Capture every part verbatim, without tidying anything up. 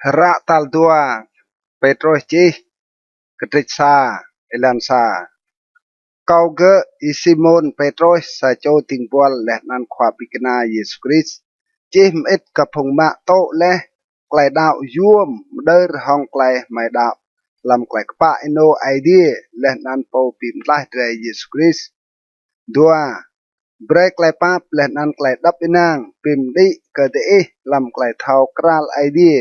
Hră tal dua Pêtrôs čih, kdrêč sa, êlan sa. Kâo gơ̆ Y-Simôn Pêtrôs, sa čô dĭng buăl leh anăn khua ƀĭng kna Yêsu Krist, čih mơĭt kơ phung mă tŭ leh klei đăo yuôm mđơr hŏng klei hmei đăo hlăm klei kpă ênô Aê Diê leh anăn Pô Bi Mtlaih drei Yêsu Krist. Dua, brei klei pap leh anăn klei êđăp ênang bi mđĭ kơ diih hlăm klei thâo kral Aê Diê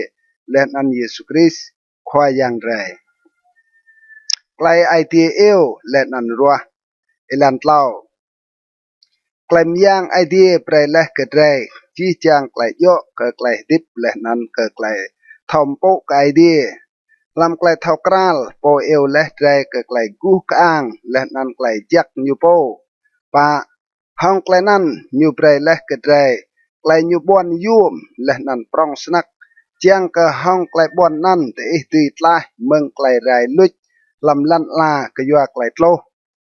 leh anăn Yêsu Krist, Khua Yang drei. Klei Aê Diê iêu leh anăn ruah. Êlan tlâo. Klei myang Aê Diê brei leh kơ drei jih jang klei djŏ kơ klei hdĭp leh anăn kơ klei thâo mpŭ kơ Aê Diê. Hlăm klei thâo kral, Pô iêu leh drei kơ klei guh kơang leh anăn klei jăk ñu pô. Pă, hŏng klei anăn ñu brei leh kơ drei klei ñu ƀuăn yuôm leh anăn prŏng snăk, čiăng kơ hŏng klei ƀuăn anăn diih dưi tlaih mơ̆ng klei rai luč hlăm lăn ala kyua klei tluh,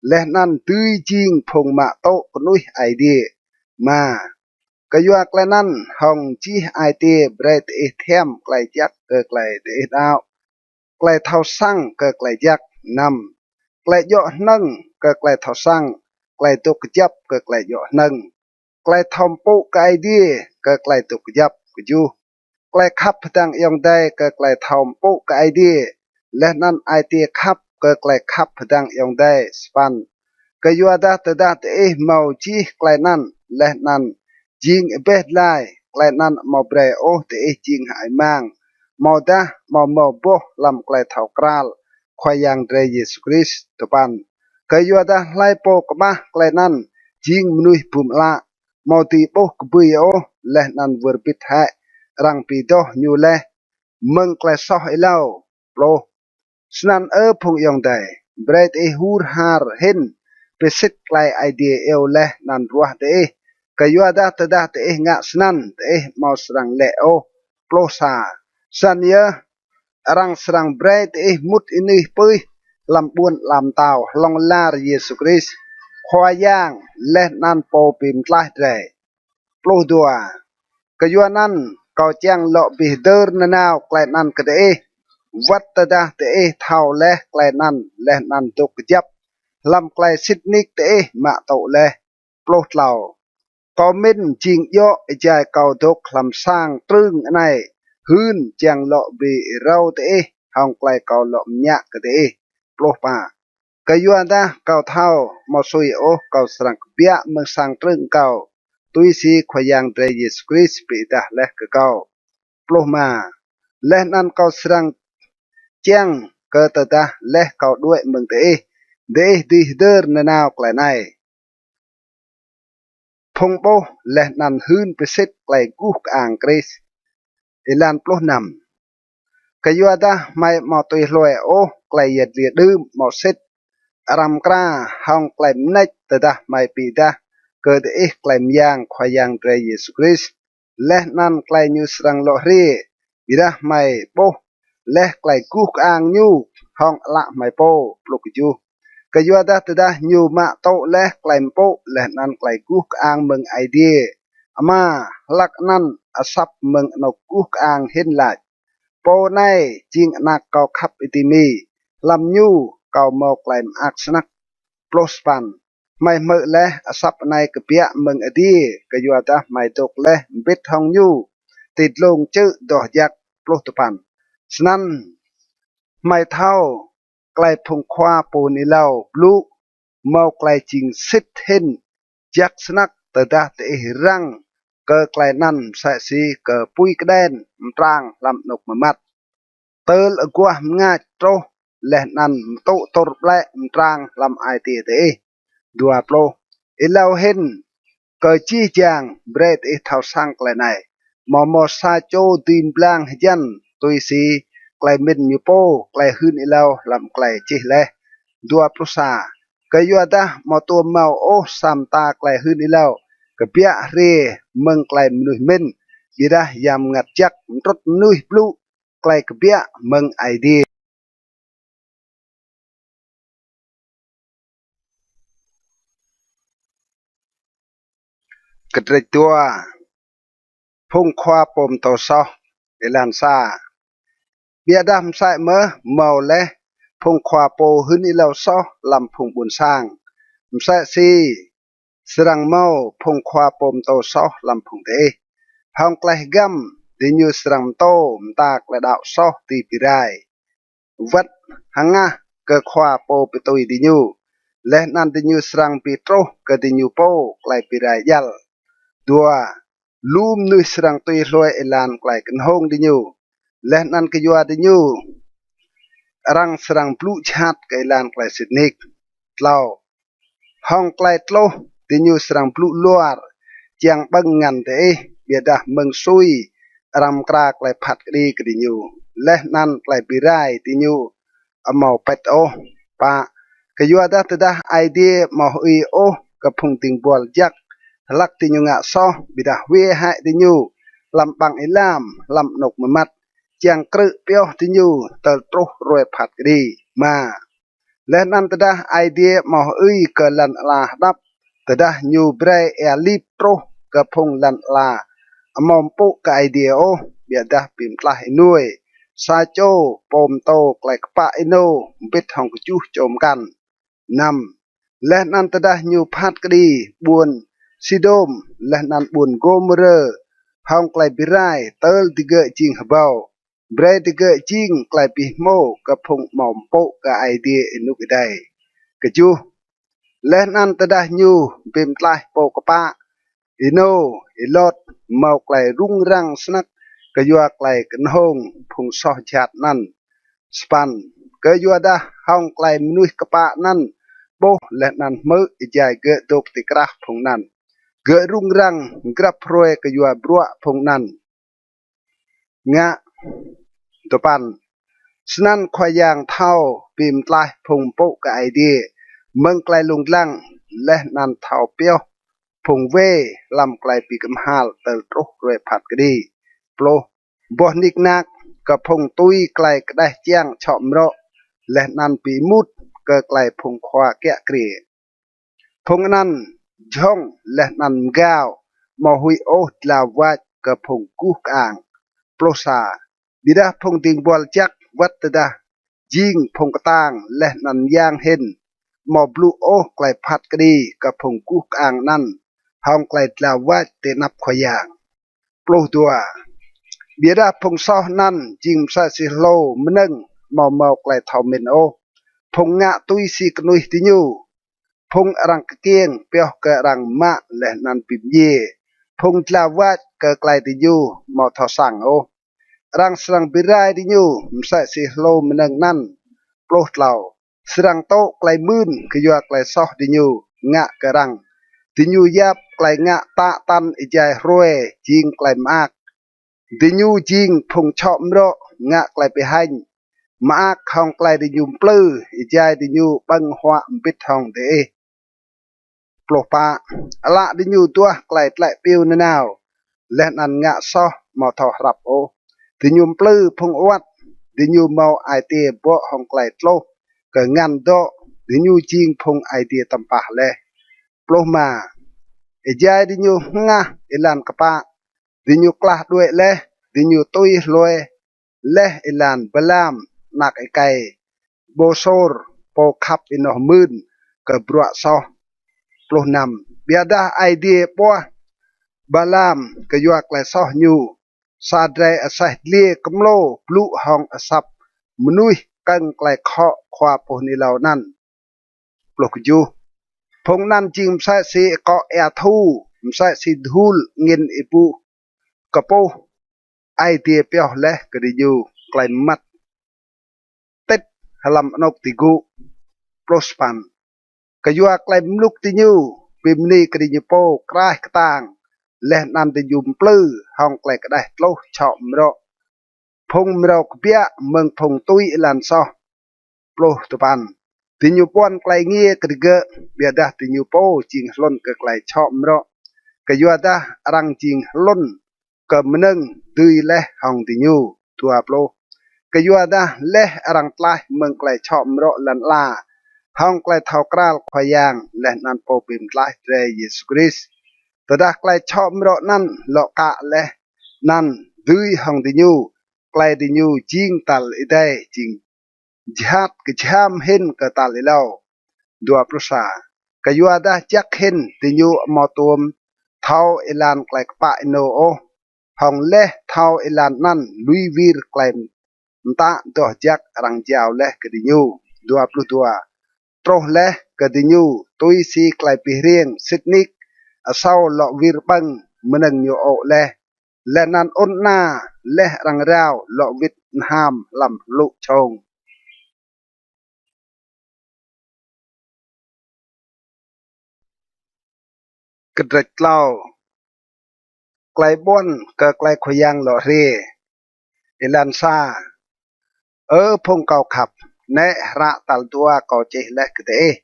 leh anăn dưi jing phung mă tŭ knuih Aê Diê. Êma, kyua klei anăn hŏng jih ai tiê brei diih thiăm klei jăk kơ klei diih đăo, klei thâo săng kơ klei jăk. Năm, klei djŏ hnơ̆ng kơ klei thâo săng, klei dôk kjăp kơ klei djŏ hnơ̆ng, klei thâo mpŭ kơ Aê Diê kơ klei dôk kjăp. Kjuh, klei khăp hdơ̆ng ayŏng adei kơ klei thâo mpŭ kơ Aê Diê, leh anăn ai tiê khăp kơ klei khăp hdơ̆ng ayŏng adei. Sa păn, kyuadah tơdah diih mâo jih klei anăn leh anăn jing êbeh dlai, klei anăn amâo brei ôh diih jing hơăi mang, amâodah amâo mâo boh hlăm klei thâo kral Khua Yang drei Yêsu Krist. Dua păn, kyuadah hlei pô kƀah klei anăn jing mnuih bum ală, amâo dưi ƀuh kbưi ôh, leh anăn wơr bĭt hĕ arăng bi doh ñu leh mơ̆ng klei soh êlâo. Pluh, snăn Ơ phung ayŏng adei, brei diih hur har hĭn bi sĭt klei Aê Diê iêu leh anăn ruah diih, kyuadah tơdah diih ngă snăn, diih amâo srăng lĕ ôh. Pluh sa, snăn yơh arăng srăng brei diih mŭt ênưih pưih hlăm ƀuôn ala mtao hlŏng lar Yêsu Krist, Khua Yang leh anăn Pô Bi Mtlaih drei. Pluh dua, kyuanăn kâo čiăng lŏ bi hdơr nanao klei anăn kơ diih, wăt tơdah diih thâo leh klei anăn leh anăn dôk kjăp hlăm klei sĭt nik diih mă tŭ leh. Pluh tlâo, kâo mĭn jing djŏ êjai kâo dôk hlăm sang trưng anei hưn čiăng lŏ bi êrâo diih hŏng klei kâo lŏ mñă kơ diih. Pluh pă, kyuadah kâo thâo amâo sui ôh kâo srăng kbiă mơ̆ng sang trưng kâo, tui si Khua Yang drei Yêsu Krist bi êdah leh kơ kâo. Pluh êma, leh anăn kâo srăng čiăng kơ tơdah leh kâo đuĕ mơ̆ng diih, diih dưi hdơr nanao klei anei. Phung ƀuh leh anăn hưn bi sĭt klei guh kơang Krist. Êlan pluh năm, kyuadah hmei amâo tui hlue ôh klei yăl dliê đưm amâo sĭt, arăng mkra hŏng klei mnêč tơdah hmei bi êdah kơ diih klei myang Khua Yang drei Yêsu Krist, leh anăn klei ñu srăng lŏ hriê, ƀiădah hmei ƀuh leh klei guh kơang ñu hŏng ală hmei pô. Pluh kjuh, kyuadah tơdah ñu mă tŭ leh klei mpŭ leh anăn klei guh kơang mơ̆ng Aê Diê Ama, hlăk anăn asăp mơ̆ng anôk guh kơang hĭn lač: Pô anei jing Anak kâo khăp êdimi, hlăm ñu kâo mâo klei mơak snăk. Pluh sa păn, hmei hmư̆ leh asăp anei kbiă mơ̆ng adiê, kyuadah hmei dôk leh mbĭt hŏng ñu ti dlông čư̆ doh jăk. Pluh dua păn, snăn hmei thâo klei phung khua pô hưn êlâo blŭ mâo klei jing sĭt hĭn, jăk snăk tơdah diih răng kơ klei anăn msĕ si kơ pui kđen mtrang hlăm anôk mmăt, tơl aguah mngač truh leh anăn mtŭ tur ƀlĕ mtrang hlăm ai tiê diih. Dua pluh, êlâo hĭn kơ jih jang brei diih thâo săng klei anei: amâo mâo sa čô dưi mblang hjăn tui si klei mĭn ñu pô klei hưn êlâo hlăm klei čih leh. Dua pluh sa, kyuadah amâo tuôm mâo ôh sa mta klei hưn êlâo kbiă hriê mơ̆ng klei mnuih mĭn, ƀiădah Yang Mngăt Jăk mtrŭt mnuih blŭ klei kbiă mơ̆ng Aê Diê. Kdrêč dua. Phung khua pô mtô soh. Êlan sa. Ƀiădah msĕ mơh mâo leh phung khua pô hưn êlâo soh hlăm phung ƀuôn sang. Msĕ si srăng mâo phung khua pô mtô soh hlăm phung diih. Hŏng klei hgăm diñu srăng mtô mta klei đăo soh ti bi rai, wăt hngah kơ khua pô bi tui diñu, leh anăn diñu srăng bi truh kơ diñu pô klei bi rai djăl. Dua, lu mnuih srăng tui hlue êlan klei knhông diñu, leh anăn kyua diñu arăng srăng blŭ jhat kơ êlan klei sĭt nik. Tlâo, hŏng klei tluh diñu srăng blŭ luar čiăng ƀơ̆ng ngăn diih, ƀiădah mơ̆ng sui arăng mkra klei phat kđi kơ diñu, leh anăn klei bi rai diñu amâo pĭt ôh. Pă, kyuadah tơdah Aê Diê amâo hơưi ôh kơ phung dĭng buăl jăk hlăk diñu ngă soh, ƀiădah hwiê hĕ diñu hlăm ƀăng êlam hlăm anôk mmăt, čiăng krư̆ pioh diñu tơl truh hruê phat kđi. Êma, leh anăn tơdah Aê Diê amâo hơưi kơ lăn ala hđăp, tơdah ñu brei êa lip truh kơ phung lăn ala amâo mpŭ kơ Aê Diê ôh, ƀiădah bi mtlaih ênô sa čô pô mtô klei kpă ênô mbĭt hŏng kjuh čô mkăn. Năm, leh anăn tơdah ñu phat kđi ƀuôn Sôdôm leh anăn ƀuôn Gômôrơ hŏng klei bi rai tơl digơ̆ jing hbâo, brei digơ̆ jing klei bi hmô kơ phung amâo mpŭ kơ Aê Diê ênuk êdei. Kjuh, leh anăn tơdah ñu bi mtlaih pô kpă ênô Y-Lot mâo klei rŭng răng snăk kyua klei knhông phung soh jhat anăn. Sa păn, kyuadah hŏng klei mnuih kpă anăn ƀuh leh anăn hmư̆ êjai gơ̆ dôk ti krah phung anăn, gơ̆ rŭng răng grăp hruê kyua bruă phung anăn ngă. Dua păn, snăn Khua Yang thâo bi mtlaih phung mpŭ kơ Aê Diê mơ̆ng klei lông dlăng, leh anăn thâo pioh phung wê hlăm klei bi kmhal tơl truh hruê phat kđi. Pluh, boh nik nak kơ phung tui klei kđeh čiăng čhŏ mrŏ, leh anăn bi êmut kơ klei phung khua kiă kriê. Phung anăn jhŏng leh anăn mgao, amâo huĭ ôh dlao wač kơ phung guh kơang. Pluh sa, ƀiădah phung dĭng buăl jăk wăt tơdah jing phung ktang leh anăn myang hĭn, amâo blŭ ôh klei phat kđi kơ phung guh kơang anăn hŏng klei dlao wač ti anăp Khua Yang. Pluh dua, ƀiădah phung soh anăn jing msĕ si hlô mnơ̆ng amâo mâo klei thâo mĭn ôh, phung ngă tui si knuih diñu, phung arăng kkiêng pioh kơ arăng mă leh anăn bi mdjiê, phung dlao wač kơ klei diñu amâo thâo săng ôh. Arăng srăng bi rai diñu msĕ si hlô mnơ̆ng anăn. Pluh tlâo, srăng tŭ klei mưn kyua klei soh diñu ngă kơ arăng. Diñu yap klei ngă tă tăn êjai hruê jing klei mơak. Diñu jing phung čhŏ mrŏ ngă klei bi hêñ, mơak hŏng klei diñu mplư êjai diñu ƀơ̆ng huă mbĭt hŏng diih. Pluh pă, ală diñu duah klei tlĕ piu nanao, leh anăn ngă soh amâo thâo hrăp ôh. Diñu mplư phung awăt, diñu mâo ai tiê bŏ hŏng klei tluh kơ ngăn dŏ, diñu jing phung Aê Diê tăm pah leh. Pluh êma, êjai diñu hngah êlan kpă, diñu klah đuĕ leh, diñu tui hlue leh êlan Balam anak êkei Bôsôr, pô khăp ênoh mưn kơ bruă soh. Pluh năm, ƀiădah Aê Diê ƀuah Balam kyua klei soh ñu, sa drei aseh dliê kmlô blŭ hŏng asăp mnuih kơ̆ng klei khŏ khua pô hưn êlâo anăn. Pluh kjuh, phung anăn jing msĕ si akŏ êa thu, msĕ si dhul angĭn êbuh kpuh, Aê Diê pioh leh kơ diñu klei mmăt tĭt hlăm anôk ti gŭ. Pluh sa păn, kyua klei mluk diñu bi mni kơ diñu pô kraih ktang, leh anăn diñu mplư hŏng klei kđeh tluh čhŏ mrŏ, phung mrâo kbiă mơ̆ng phung tui êlan soh. Pluh dua păn, diñu ƀuăn klei êngiê kơ digơ̆, ƀiădah diñu pô jing hlŭn kơ klei čhŏ mrŏ, kyuadah arăng jing hlŭn kơ mnơ̆ng dưi leh hŏng diñu. Dua pluh, kyuadah leh arăng tlaih mơ̆ng klei čhŏ mrŏ lăn ala hŏng klei thâo kral Khua Yang leh anăn Pô Bi Mtlaih drei Yêsu Krist, tơdah klei čhŏ mrŏ anăn lŏ kă leh anăn dưi hŏng diñu, klei diñu jing tal êdei jing jhat kjham hĭn kơ tal êlâo. Dua pluh sa. Kyuadah jăk hĭn diñu amâo tuôm thâo êlan klei kpă ênô ôh, hŏng leh thâo êlan anăn lui wir klei mtă doh jăk arăng jao leh kơ diñu. Dua pluh dua. Truh leh kơ diñu tui si klei bi hriêng sĭt nik, asâo lŏ wir ƀơ̆ng mnơ̆ng ñu ôk leh, leh anăn ŭn ana leh arăng rao lŏ wĭt mham hlăm hlŭ čhông. Kdrêč tlâo. Klei ƀuăn kơ klei Khua Yang lŏ hriê. Êlan sa. Ơ phung kâo khăp, nĕ hră tal dua kâo čih leh kơ diih.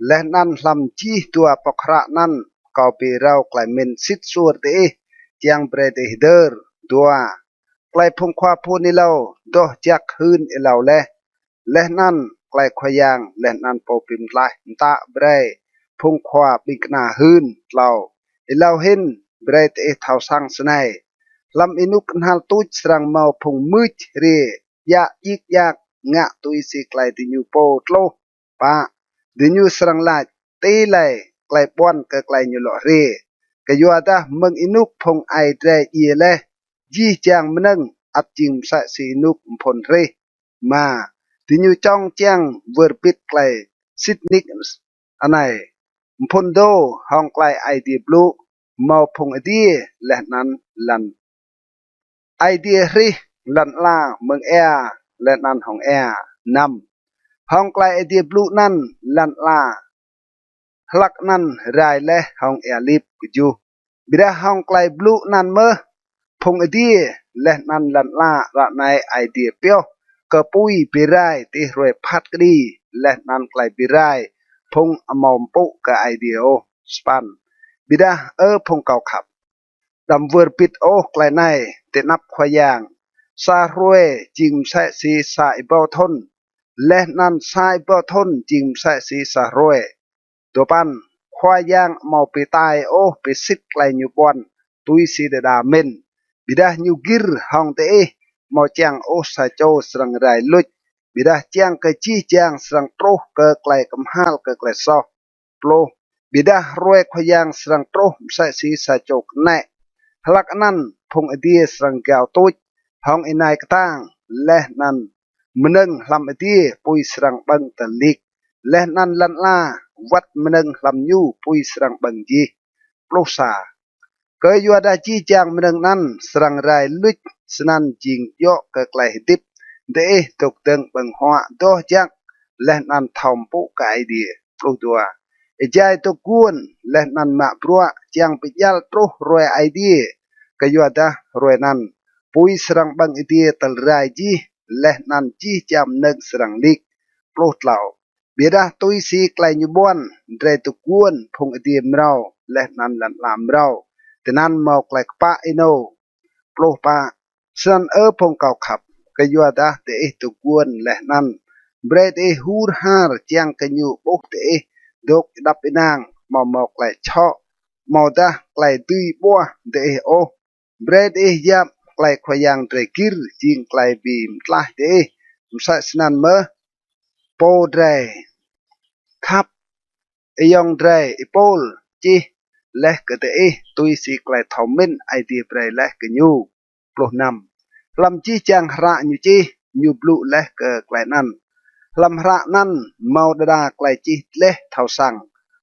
Leh anăn hlăm jih dua pŏk hră anăn kâo bi rao klei mĭn sĭt suôr diih, čiăng brei diih hdơr. Dua. Klei phung khua phŭn êlâo doh jăk hưn êlâo leh, leh anăn klei Khua Yang leh anăn Pô Bi Mtlaih mtă brei phung khua ƀĭng kna hưn. Tlâo. Êlâo hĭn brei diih thâo săng snei: Hlăm ênuk knhal tuč srăng mâo phung mưč hriê, djă djik djak, ngă tui si klei diñu pô tluh. Pă. Diñu srăng lač: Ti lei klei ƀuăn kơ klei ñu lŏ hriê? Kyuadah mơ̆ng ênuk phung aê drei djiê leh, jih jang mnơ̆ng ăt jing msĕ si ênuk mphŭn hrih. Êma. Diñu čŏng čiăng wơr bĭt klei sĭt nik anei: Mphŭn dô hŏng klei Aê Diê blŭ mâo phung adiê leh anăn lăn Aê Diê hrih lăn ala mơ̆ng êa leh anăn hŏng êa. Năm. Hŏng klei Aê Diê blŭ anăn lăn ala hlăk anăn rai leh hŏng êa lip. Kjuh. Ƀiădah hŏng klei blŭ anăn mơh phung adiê leh anăn lăn ala ară anei Aê Diê pioh kơ pui bi rai ti hruê phat kđi leh anăn klei bi rai phung amâo mpŭ kơ Aê Diê ôh. Sa păn. Ƀiădah, ơ phung kâo khăp, đăm wơr bĭt ôh klei anei ti anăp Khua Yang: Sa hruê jing msĕ si sa êbâo thŭn, leh anăn sa êbâo thŭn jing msĕ si sa hruê. Dua păn. Khua Yang amâo bi tai ôh bi sĭt klei ñu ƀuăn tui si đa đa mĭn, ƀiădah ñu gĭr hŏng diih amâo čiăng ôh sa čô srăng rai luč, ƀiădah čiăng kơ jih jang srăng truh kơ klei kmhal kơ klei soh. Pluh. Ƀiădah hruê Khua Yang srăng truh msĕ si sa čô knĕ. Hlăk anăn phung adiê srăng gao tuč hŏng ênai ktang, leh anăn mnơ̆ng hlăm adiê pui srăng ƀơ̆ng tơl lik, leh anăn lăn ala wăt mnơ̆ng hlăm ñu pui srăng ƀơ̆ng jih. Pluh sa. Kyuadah jih jang mnơ̆ng anăn srăng rai luč, snăn jing djŏ kơ klei hdĭp diih dôk dơ̆ng ƀơ̆ng huă doh jăk leh anăn thâo mpŭ kơ Aê Diê. Pluh dua. Êjai dôk guôn leh anăn mă bruă čiăng bi djăl truh hruê Aê Diê, kyuadah hruê anăn pui srăng ƀơ̆ng adiê tơl rai jih, leh anăn jih jang mnơ̆ng srăng lik. Pluh tlâo. Ƀiădah tui si klei ñu ƀuăn, drei dôk guôn phung adiê mrâo leh anăn lăn ala mrâo, tinăn mâo klei kpă ênô. Pluh pă. Snăn, ơ phung kâo khăp, kyuadah diih dôk guôn leh anăn, brei diih hur har čiăng kơ ñu ƀuh diih dôk êđăp ênang, amâo mâo klei čhŏ, amâodah klei dưi ƀuah diih ôh. Brei diih yap klei Khua Yang drei gĭr jing klei bi mtlaih diih. Msĕ snăn mơh, pô drei khăp, ayŏng drei Y-Pôl čih leh kơ diih tui si klei thâo mĭn Aê Diê brei leh kơ ñu. Pluh năm. Hlăm jih jang hră ñu čih, ñu blŭ leh kơ klei anăn. Hlăm hră anăn mâo đa đa klei čih dleh thâo săng.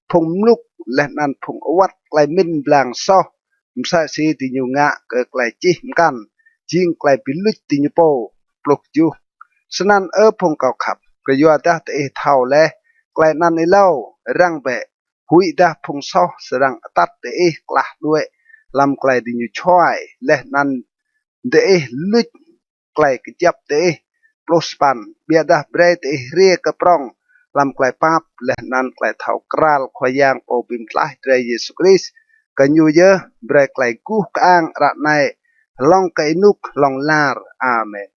Phung mluk leh anăn phung awăt klei mĭn mblang soh, msĕ si diñu ngă kơ klei čih mkăn, jing klei bi luč diñu pô. Pluh kjuh. Snăn, ơ phung kâo khăp, kyuadah diih thâo leh klei anăn êlâo, răng bĕ, huĭdah phung soh srăng atăt diih klah đuĕ hlăm klei diñu čhuai, leh anăn diih luč klei kjăp diih. Pluh sa păn. Ƀiădah brei diih hriê kơ prŏng hlăm klei pap leh anăn klei thâo kral Khua Yang Pô Bi Mtlaih drei Yêsu Krist. Kơ ñu yơh brei klei guh kơang ară anei hlŏng kơ ênuk hlŏng lar. Amen.